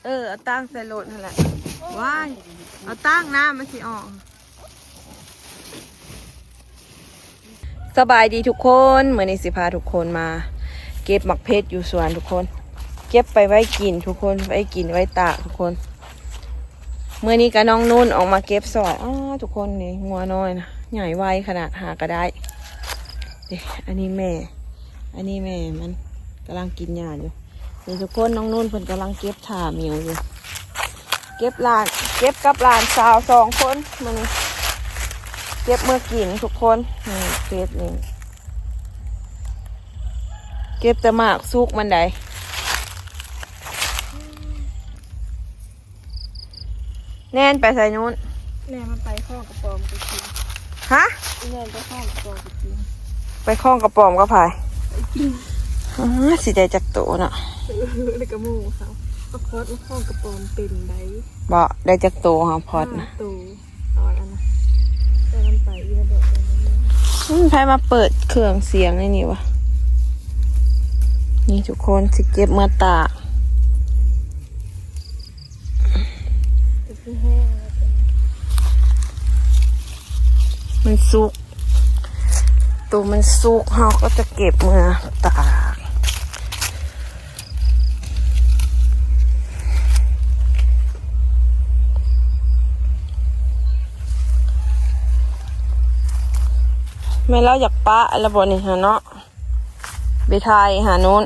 ເອີ ເອົາຕາງໃສ່ລົດຫັ້ນແຫຼະ. ວ້າຍ ເອົາຕາງ ນ້ຳມັນຊິອອກ. ສະບາຍດີທຸກຄົນ, ມື້ນີ້ຊິພາທຸກຄົນມາເກັບໝາກເຜັດຢູ່ສວນທຸກຄົນ. ເກັບໄປໄວ້ກິນທຸກຄົນ, ໄວ້ກິນໄວ້ຕາກທຸກຄົນ. ມື້ນີ້ກະນ້ອງນຸ່ນອອກມາເກັບຊອຍ. ອ້າ ທຸກຄົນ ນີ້ງົວນ້ອຍນະ ໃຫຍ່ໄວຂະໜາດ ຫາກະໄດ້. ເດ້ ອັນນີ້ແມ່ ອັນນີ້ແມ່ມັນກຳລັງກິນຫຍ້າຢູ່. ນີ້ທຸກຄົນ ນ້ອງນຸ່ນເພິ່ນກຳລັງເກັບຖ້າໝິວຢູ່. ເກັບຫຼານ ເກັບກັບຫຼານສາວສອງຄົນມື້ນີ້ ເກັບເມືອກິນທຸກຄົນ. ນີ້ເກັບນີ້ ເກັບແຕ່ໝາກສຸກມັນໃດ. ແນນໄປໃສນູ້ນ? ແນນມັນໄປຄ້ອງກະປອມໄປກິນ. ຮະ? ແນນໄປຄ້ອງກະປອມໄປກິນ. ໄປຄ້ອງກະປອມກັບໃຜ? ໄປກິນ. ອາ ຊິໄດ້ຈັກໂຕເນາະ? ເອີ ແລ້ວກະໝູ່ເຂົາ ມາຄອດມາຄ້ອງກະປອມເປັນໃດ. ບໍ່ ໄດ້ຈັກໂຕເຮົາພອດນະ? ຫ້າໂຕ. ເອົາອັນນັ້ນນະ ແຕ່ມັນໄປຢູ່ລະເບີດ. ອືມ ໃຜມາເປີດເຄື່ອງສຽງໃນນີ້ວະ? ນີ້ທຸກຄົນ ຊິເກັບເມືອຕາກ. ມັນສຸກ ໂຕມັນສຸກ ເຮົາກໍຈະເກັບເມືອຕາກ. ແມ່ນລາວຢາກປະລະບໍ່ນີ້ຫັ້ນເນາະ? ໄປຖ່າຍຫາໂນ້ນ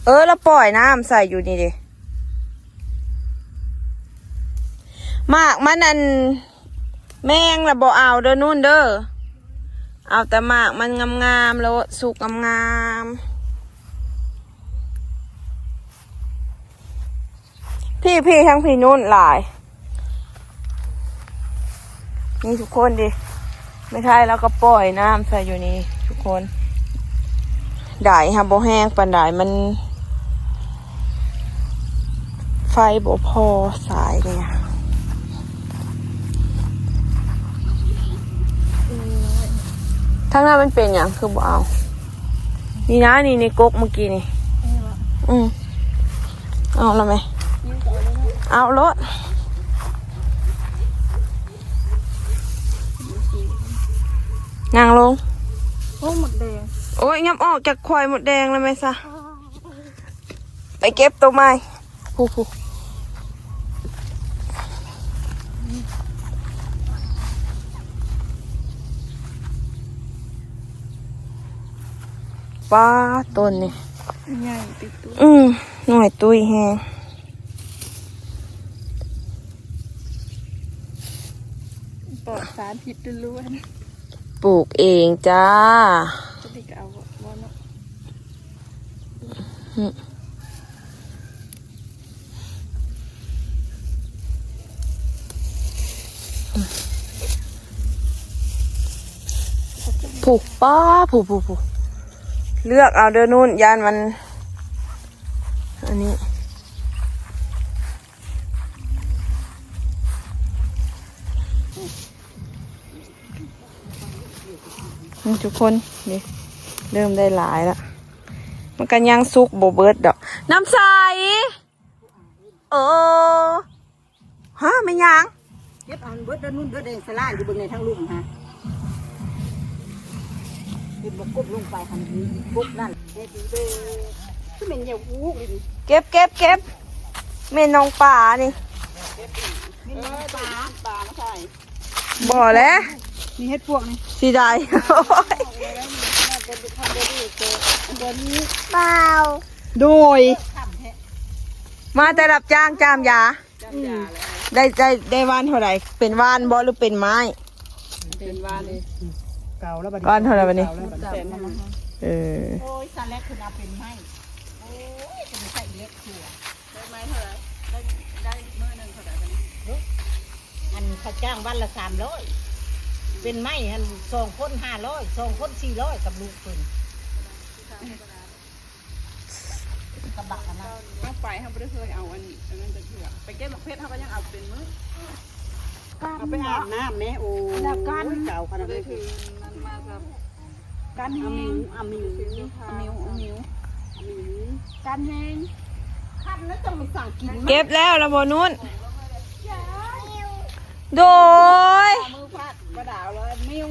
ເອີ ລະປ່ອຍນ້ຳໃສ່ຢູ່ນີ້ເດ້. ໝາກມັນ ອັນ ແມງລະບໍ່ເອົາເດີ ນູ້ນເດີ. ເອົາແຕ່ໝາກມັນງາມໆໂລດ ສຸກງາມໆ. ພີ້ໆ ທາງພີ້ນູ້ນຫຼາຍ. ນີ້ທຸກຄົນເດ້ ແມ່ໄທລາວກໍປ່ອຍນ້ຳໃສ່ຢູ່ນີ້ທຸກຄົນ. ໄດຫາບໍ່ແຮງປານໃດ ມັນ ໄຟບໍ່ພໍສາຍນີ້. ທາງນັ້ນມັນເປັນຫຍັງຄືບໍ່ເອົາ? ນີ້ນະ ນີ້ ນີ້ກົກເມື່ອກີ້ນີ້. ອືມ ເອົາລະແມ່ ເອົາໂລດ. ນັ່ງລົງ. ໂອ້ ມົດແດງ. ໂອ້ຍ ຫຍັບອອກຈາກຂ້ອຍ ມົດແດງລະແມ່ຊະ. ໄປເກັບໂຕໃໝ່. ຜູ້ ຜູ້ ປ້າ ຕົ້ນນີ້ ໃຫຍ່ຕິດ. ອືມ ໜ່ວຍຕຸ້ຍແຮງ. ປອດສານພິດລ້ວນໆ. ປູກເອງຈ້າ. ຈະໄດ້ກະເອົາບໍ່ເນາະ? ຜູ້ ປ້າ ຜູ້ ຜູ້ ຜູ້ ເລືອກເອົາເດີ ນູ້ນ ຢ້ານມັນ ອັນນີ້. ນີ້ທຸກຄົນ ນີ້ເລີ່ມໄດ້ຫຼາຍລະ. ມັນກໍຍັງສຸກບໍ່ເບິດດອກ. ນ້ຳໃສ. ໂອ້ ຮະ ແມ່ນຫຍັງ? ເກັບເອົາເບິດເດີ ນູ້ນເດີ ແດງສະຫຼາຍຢູ່ ເບິ່ງໃນທາງລຸ່ມຫັ້ນ. ເຫັນບໍ່ ກົ້ມລົງໄປຫັ້ນ ກົບນັ້ນ ແຮດດີເດີ. ຄືແມ່ນຫຍັງ ອູ້ ເກັບ ເກັບ ເກັບ. ແມ່ນນ້ອງປານີ້. ເອີ ປາ ປາມາໃສ່. ບໍ່ແຫຼະ ມີເຫັດປວກນີ້ ຊິໄດ້. ໂອ້ຍ ເປົ່າ ໂດຍ ມາແຕ່ຮັບຈ້າງຈ້າມຢາ. ອືມ ໄດ້ ໄດ້ ໄດ້ຫວ່ານເທົ່າໃດ? ເປັນຫວ່ານບໍ່ ຫຼືເປັນໄມ້? ເປັນຫວ່ານເດ້. ເກົ່າແລ້ວບັດນີ້ ຫວ່ານເທົ່າໃດບັດນີ້? ເກົ້າແສນຫ້າ. ເອີ ໂອ້ຍ ຊະແລັກເພິ່ນເອົາເປັນໄມ້. ໂອ້ຍ ຈະໄປໃສ່ເຫຼັກຕົວະ. ໄດ້ໄມ້ເທົ່າໃດ? ໄດ້ ໄດ້ມື້ໜຶ່ງເທົ່າໃດບັດນີ້? ອັນເຂົາຈ້າງວັນລະສາມຮ້ອຍ ເປັນໄມ້ຫັ້ນ ສອງຄົນຫ້າຮ້ອຍ ສອງຄົນສີ່ຮ້ອຍ ກັບລູກເພິ່ນ. ກະບະອັນນັ້ນ ເຮົາໄປ ເຮົາບໍ່ໄດ້ເຄີຍເອົາອັນ ອັນນັ້ນຈັກເທື່ອ. ໄປເກັບໝາກເຜັດ ເຮົາກໍຍັງເອົາເປັນມື້. ເ ເອົາໄປອາບນ້ຳແດ່. ໂອ້ຍ ແລ້ວກັນ ເກົ່າຂະໜາດນັ້ນ ກັນແຮງ ອາມິວ ອາມິວ ອາມິວ ກັນແຮງ ຄັນແລ້ວຈັ່ງມີສັງກິນ. ເກັບແລ້ວລະບໍ່ນຸ້ນ? ໂດຍ ມືພາດບໍ່ດາວລະມິວ.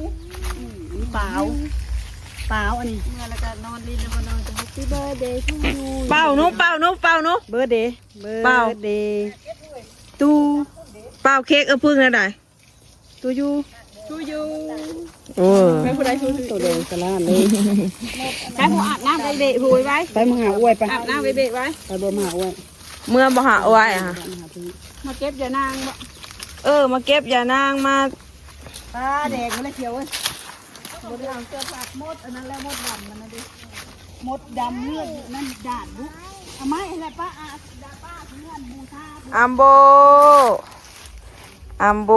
ອືມ ປາວ ປາວອັນນີ້ ເມື່ອແລ້ວກໍນອນຫຼິ້ນແລ້ວບໍ່ນອນ Happy birthday to you. ເປົ່າໜູ ເປົ່າໜູ ເປົ່າໜູ ເບີດເດ ເບີດເດ birthday to. ເປົ່າເຄ້ກ ເອີ ປຶ້ງແນວໃດ? To you to you. ໂອ້ ໄປຜູ້ໃດ To you ໂຕແດງສະຫຼາດເລີຍ. ໄປຜູ້ອາບນ້ຳໄປເບະຜູ້ໄວ ໄປມາຫາອວຍໄປ ອາບນ້ຳໄປເບະໄວ ໄປບໍ່ມາຫາອວຍ ເມື່ອບໍ່ຫາອວຍອະ. ມາເກັບຢານາງບໍ່? ເອີ ມາເກັບຢານາງມາ. ປາແດງໝົດແລ້ວຂຽວເອີຍ. ບໍ່ໄດ້ເອົາເສື້ອຜ້າ ມົດອັນນັ້ນແລ້ວ ມົດດຳມັນນະເດ ມົດດຳເລືອດນັ້ນດາດດຸ. ເອົາໄມ້ໃຫ້ແລ້ວ ປ້າອາດາ ປ້າເພື່ອນບູຊາ. ອຳໂບ ອຳໂບ.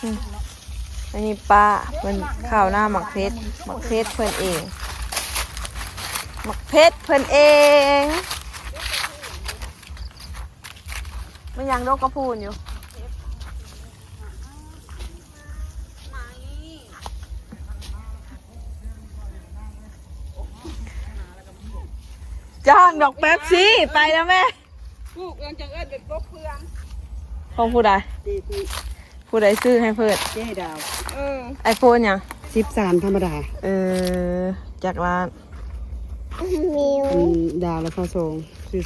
ອືມ ອັນນີ້ປ້າເພິ່ນ ຂ້າວໜ້າໝາກເພັດ ໝາກເພັດເພິ່ນເອງ ໝາກເພັດເພິ່ນເອງ. ມັນຍັງດົກກະພູນຢູ່. ຈ້າງດອກເປັບຊີ ໄປແລ້ວແມ່. ປູກ ເອີ້ນ ຈັ່ງເອີ້ນເປັນປົກເຟືອງ. ຂອງຜູ້ໃດ? ເຈພີ ຜູ້ໃດຊື້ໃຫ້ເພິ່ນ? ເຈດາວ. ເອີ ໄອໂຟນຫຍັງ? ສິບສາມທຳມະດາ. ເອີ ຈັກລ້ານ? ອັນດາວລະຊາວສອງ ຊື້.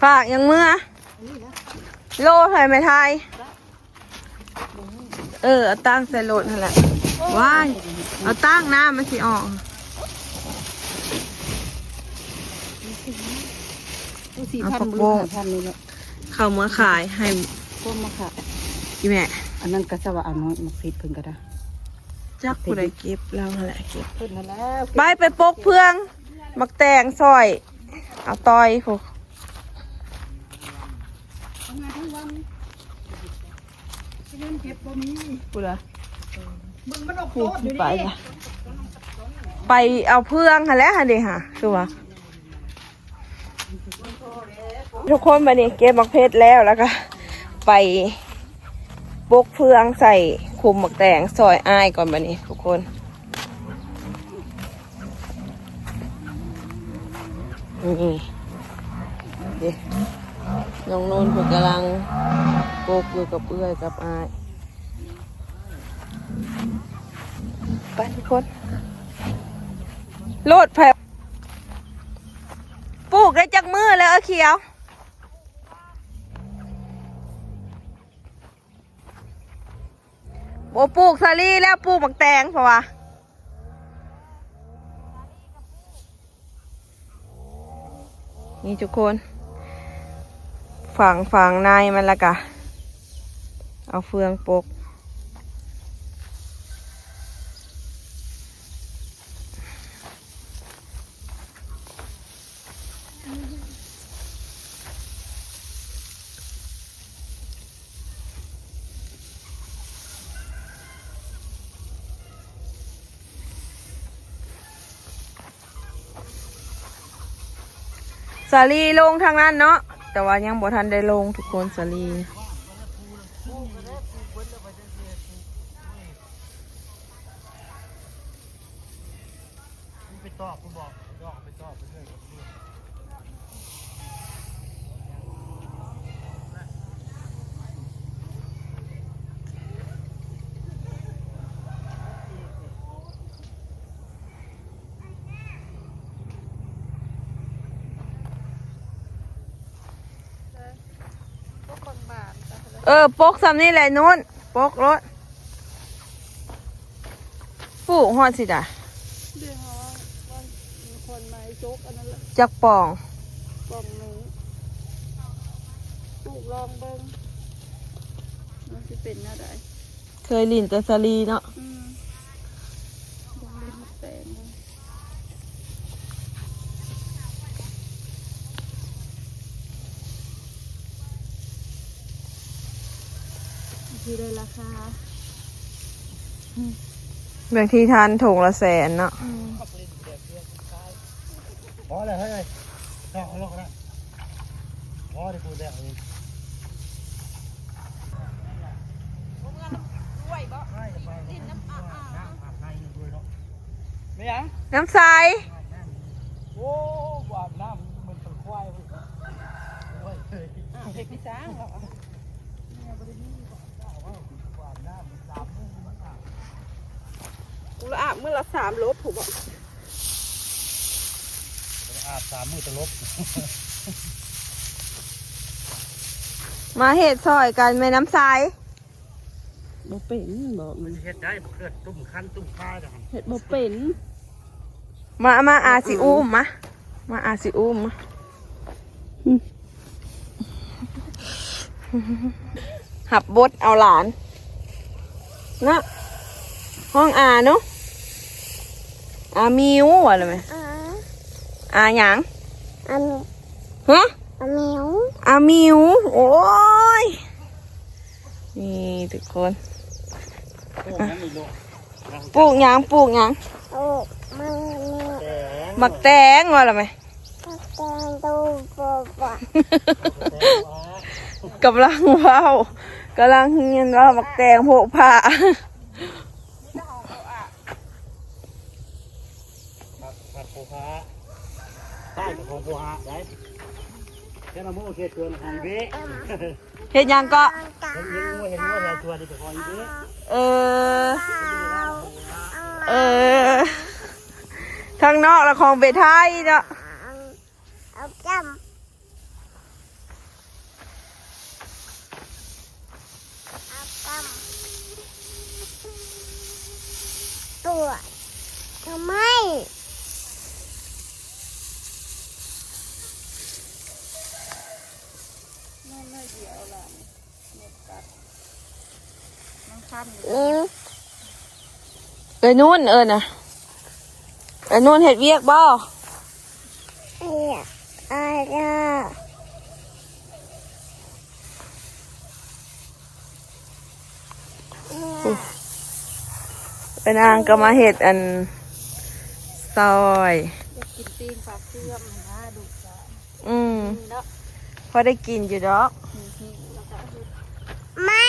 ຝາກຫຍັງເມືອ? ໂລເທົ່າໃດແມ່ໄທ? ເອີ ເອົາຕັ້ງໃສ່ລົດຫັ້ນແຫຼະ. ວ້າຍ ເອົາຕັ້ງ ນ້ຳມັນຊິອອກ. ເອົາຜັກບົ້ງ ເອົາຜັກບົ້ງ ຫ້າພັນນີ້ແຫຼະ ເຂົ້າເມືອຂາຍໃຫ້ພວກມາຂາຍ. ອີແມ່ ອັນນັ້ນກໍສະວ່າເອົານ້ອຍ ໝາກເຜັດເພິ່ນກໍໄດ້. ຈັກຜູ້ໃດເກັບ ລາວຫັ້ນແຫຼະເກັບ. ເພິ່ນຫັ້ນແຫຼະ ໄປ ໄປປົກເຟືອງ ໝາກແຕງຊອຍ ເອົາຕ່ອຍພຸ້ນ. ເອົາມາທັງວັນ ເງິນເກັບບໍ່ມີ. ຜູ້ໃດ? ເບິ່ງມັນອອກໂຕດຢູ່ນີ້. ໄປລະ ໄປເອົາເຟືອງຫັ້ນແຫຼະ ຫັ້ນເດຫາ ຄືວ່າ. ທຸກຄົນ ບັດນີ້ເກັບໝາກເຜັດແລ້ວ ແລ້ວກໍໄປປົກເຟືອງໃສ່ຄຸມໝາກແຕງ ຊ່ອຍອ້າຍກ່ອນ ບັດນີ້ທຸກຄົນ. ນີ້ເດ້ ນ້ອງໂນນເພິ່ນກຳລັງປົກຢູ່ກັບເອື້ອຍກັບອ້າຍ. ໄປທຸກຄົນ ໂລດໄຜ ປູກໄດ້ຈັກມື້ແລ້ວ ເອີຂຽວ? ບໍ່ປູກສາລີແລ້ວ ປູກໝາກແຕງ ເພາະວ່າ ນີ້ທຸກຄົນ ຝັງ ຝັງໃນມັນ ແລ້ວກະເອົາເຟືອງປົກ. ສາລີລົງທາງນັ້ນເນາະ ແຕ່ວ່າຍັງບໍ່ທັນໄດ້ລົງທຸກຄົນ ສາລີ. ໄປຕອກ ຄຸນບອກ ໄປຕອກ ໄປຕອກ ໄປເລື້ອຍ ໄປເລື້ອຍ. ເອີ ປົກສ່ຳນີ້ແຫຼະ ໂນ້ນ ປົກໂລດ. ປູກຮອດຊິດາ ເດ ເຮົາວ່າມີຄົນມາຈົກອັນນັ້ນແຫຼະ. ຈັກປ່ອງ? ປ່ອງໜຶ່ງ ປູກລອງເບິ່ງ ມັນຊິເປັນແນວໃດ. ເຄີຍຫຼິ້ນແຕ່ສາລີເນາະ. ອືມ ເບິ່ງເລີຍ ແຕງເບິ່ງ ຊິໄດ້ລາຄາ. ອືມ ບາງທີທານຖົງລະແສນເນາະ. ອືມ. ພໍແລ້ວເຮີ້ຍ ນອກເອົາລົງກະໄດ້ ພໍໄດ້ ປູແລ້ວນີ້ ບໍ່ເມືອນຳດ້ວຍບໍ່? ຫຼິ້ນນຳອາບນ້ຳ ອາບນ້ຳ ແມ່ນຫຍັງ? ນ້ຳໃສ. ໂອ້ ບໍ່ອາບນ້ຳ ເໝືອນເປັນຄວາຍພຸ້ນ ເດັກພີ່ຊ້າງເນາະ. ກູລະອາບມື້ລະສາມລົບພຸ້ນບໍ? ອາບສາມມື້ຕະຫຼົບ. ມາເຮັດຊ່ອຍກັນແມ່ນ້ຳໃສ. ບໍ່ເປັນບໍ? ມັນຊິເຮັດໄດ້ບໍ່? ເກີດຕຸ້ມຄັນຕຸ້ມຄາຍແລ້ວຫັ້ນ ເຮັດບໍ່ເປັນ. ມາ ມາ ອາຊິອຸ້ມ ມາ ມາ ອາຊິອຸ້ມ ມາ. ຮັບບົດເອົາຫຼານເນາະ. ຮ້ອງອາເນາະ ອາມິວວ່າແລ້ວແມ່. ອາ ອາຫຍັງ? ອາມິວ ຮະ? ອາມິວ ອາມິວ. ໂອ້ຍ ນີ້ທຸກຄົນ ປູກຫຍັງນີ້ລູກ? ປູກຫຍັງ? ປູກຫຍັງ? ປູກໝາກແຕງ ໝາກແຕງວ່າລະແມ່. ໝາກແຕງຕູໂປະປະ ກຳລັງເວົ້າ ກຳລັງຮຽນເວົ້າ ໝາກແຕງໂພະພະ. ຜັກ ຜັກໂພະພະ ໃຊ້ຂອງໂພະພະໄດ໋. ແຕ່ລະມື້ເຂດສວນຂອງເບ້ ເຮັດຫຍັງເກາະ? ເຫັນງົວ ເຫັນງົວແຖວສວນນີ້ເປັນຂອງອີເບ້. ເອີ ເອີ ທາງນອກລະຂອງເບ້ໄທເນາະ. ເອົາຈ້ຳ ເອົາຈ້ຳ ຕົວະທຳໄມ? ແມ່ນໜ້ອຍດຽວລະ ເມັດກັດ ຍັງຄັນຢູ່. ເອີຍນຸ່ນ ເອີນະ ເອີຍນຸ່ນເຮັດວຽກບໍ່? ເອີຍນາງກໍມາເຮັດອັນ ຊອຍ ຢາກກິນປີ້ງປາເຊື່ອມນະ ດູກ ອືມ ເນາະ ພໍໄດ້ກິນຢູ່ດອກ. ອືມ ແລ້ວກໍ ໄມ້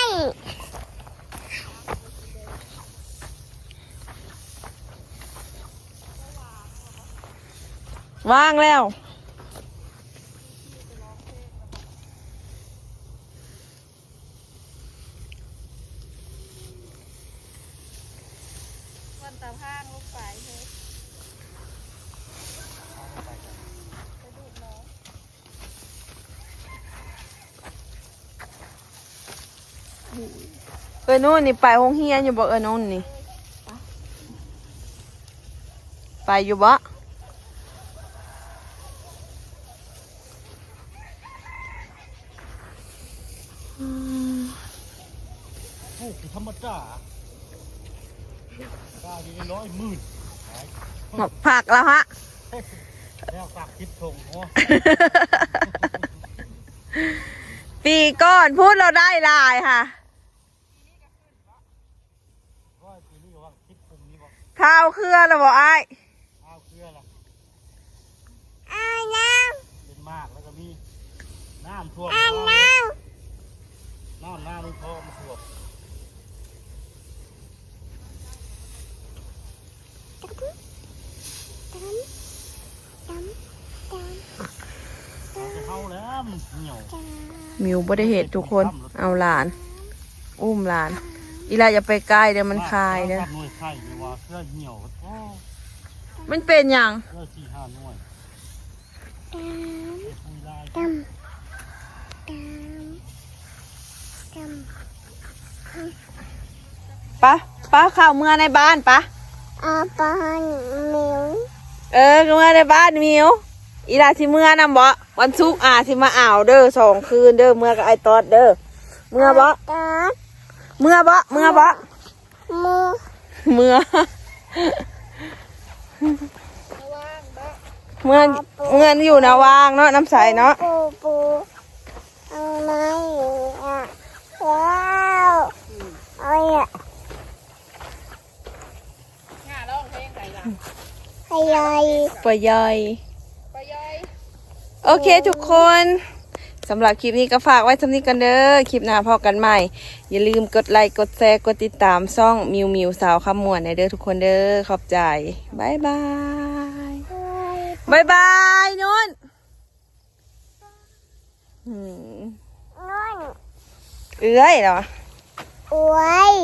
ວ່າງແລ້ວ. ຄວັນຕາພາງລົງໄປເຮີ້ຍ ໄປດູດນ້ອງ. ເອື້ອຍນຸ່ນນີ້ໄປໂຮງຮຽນຢູ່ບໍ່? ເອື້ອຍນຸ່ນນີ້ໄປຢູ່ບໍ່? ອືມ ປູກບໍ່ທຳມະດາ ກາຍຢູ່ໄດ້ຮ້ອຍໝື່ນ. ໝາກຜັກລະຫະ ແລ້ວຝາກສິບຖົງ. ໂອ້ ປີກ່ອນພຸ້ນລາວໄດ້ຫຼາຍຫະ. ຂ້າວເຄືອລະບໍ່ອ້າຍ? ຂ້າວເຄືອລະ ອ້າຍນ້ຳ ເປັນໝາກລະກະມີ ນ້ຳຖ້ວມ ອ້າຍນ້ຳ ນ້ຳ ນ້ຳຖ້ວມ ຖ້ວມ. ເອົາແຕ່ເຮົາແລ້ວມັນຫ່ຽວ. ມິວບໍ່ໄດ້ເຮັດທຸກຄົນ ເອົາຫຼານ ອຸ້ມຫຼານ. ອີຫຼ້າຢ່າໄປໃກ້ເດີ ມັນຄາຍເດີ. ມັນເປັນຫຍັງ? ຕາມ ຕາມ ຕາມ ຕາມ. ປະ ປະ ເຂົ້າເມືອໃນບ້ານປະ. ເອົາໄປໃຫ້ໝິວ. ເອີ ເມືອໃນບ້ານໝິວ. ອີຫຼ້າຊິເມືອນຳບໍ່? ວັນສຸກອາຊິມາເອົາເດີ ສອງຄືນເດີ. ເມືອກັບອ້າຍຕອດເດີ. ເມືອບໍ່? ຕອດ ເມືອບໍ່? ເມືອບໍ່? ເມືອ ເມືອ ເມືອ ເມືອຢູ່ນາວາງເນາະ ນ້ຳໃສເນາະ. ປູ ປູ ເອົາໄມ້ອະ ແລ້ວ ອືມ ເອົາອະ ຍ່າຮ້ອງເພງໃດລະ? ພໍ່ໃຫຍ່ ພໍ່ໃຫຍ່. ໂອເຄທຸກຄົນ ສຳລັບຄລິບນີ້ກໍຝາກໄວ້ສ່ຳນີ້ກ່ອນເດີ. ຄລິບໜ້າພໍ້ກັນໃໝ່. ຢ່າລືມກົດໄລ ກົດແຊ ກົດຕິດຕາມຊ່ອງມິວມິວສາວຄຳມ່ວນແດ່ເດີທຸກຄົນເດີ. ຂອບໃຈ. ບາຍບາຍ. ບາຍບາຍ ໂນ້ນ. ອືມ. ໂນ້ນ. ເອື້ອຍເນາະ. ເອື້ອຍ.